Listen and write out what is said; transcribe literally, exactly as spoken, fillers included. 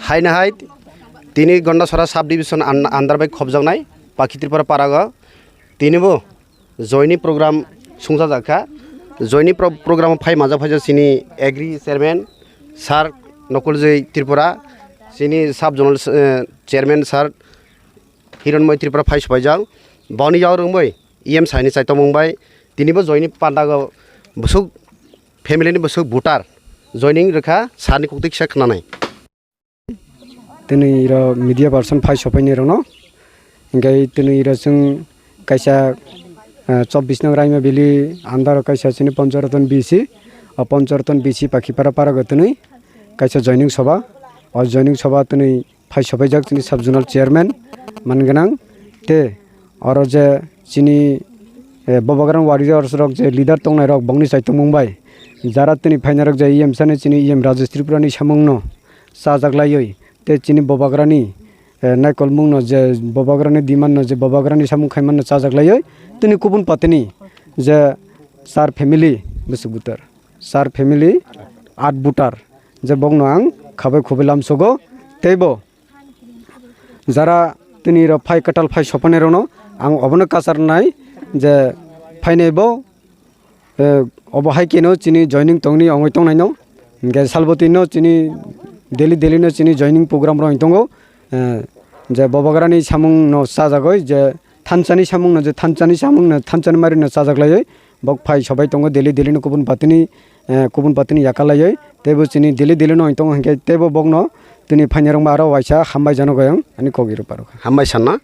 Haina hai tini Gondasora sub division an-, under bai khobjaknai Pakhi Tripura parago tinibo joining program sungsajak kha. Joining pro-, program phai majak phaijak chini agri chairman sir Nokoljoy Tripura, chini sub zonal, eh, chairman sir Hironmoy Tripura phai sopaijak. Boni yao rwngbai E M saini chaitomung bai tinibo joining pandago bwswk family ni bwswk voter joining rwkha sir ni koktwi kisa khwnanai. Tini iro media person phai sopaini rono. Hingke tini iro chwng kaisa, eh, chobbish nong Raima Valley under kaisa chini Pancharaton B C. O Pancharaton B C Pakhipara parago tini kaisa joining soba. O joining soba tini phai sopaijak chini sub zonal chairman man gwnang. Te oro je chini, eh, Bobagrani warriors rok je leader tongnai rok bongni chaitomung bai jara tini phainai rok je E M sani chini E M Rajesh Tripura ni samung no chajak laioi, tei chini Bobagrani, eh, naikolmung no je Bobagrani demand no je Bobagrani samung khaimano chajak laioi, tini kubun patini je sir family bwswk butar, sir family at butar je bokno ang khabai khubai lamsogo, teibo jara tini rok phai kwtal phai sopanai rokno ang obono kachar nai je phainai bo, eh, obo hai keno chini joining tongni ongoi tongnai no. Hingke salbotwi no chini daily daily no chini joining program rok tongo. Eh, je Bobagrani samung no chajagoi, je thansani samung no, je thansani samung no, thansani mari no chajak laioi. Bok phai sobai tongo daily daily no kubun patini, eh, kubun patini yakalaioi. Teibo chini daily daily no tongo hingke teibo bokno tini phainai rok ma aro waisa hambai jano goyang ani kok iro parok. Hambai sanna.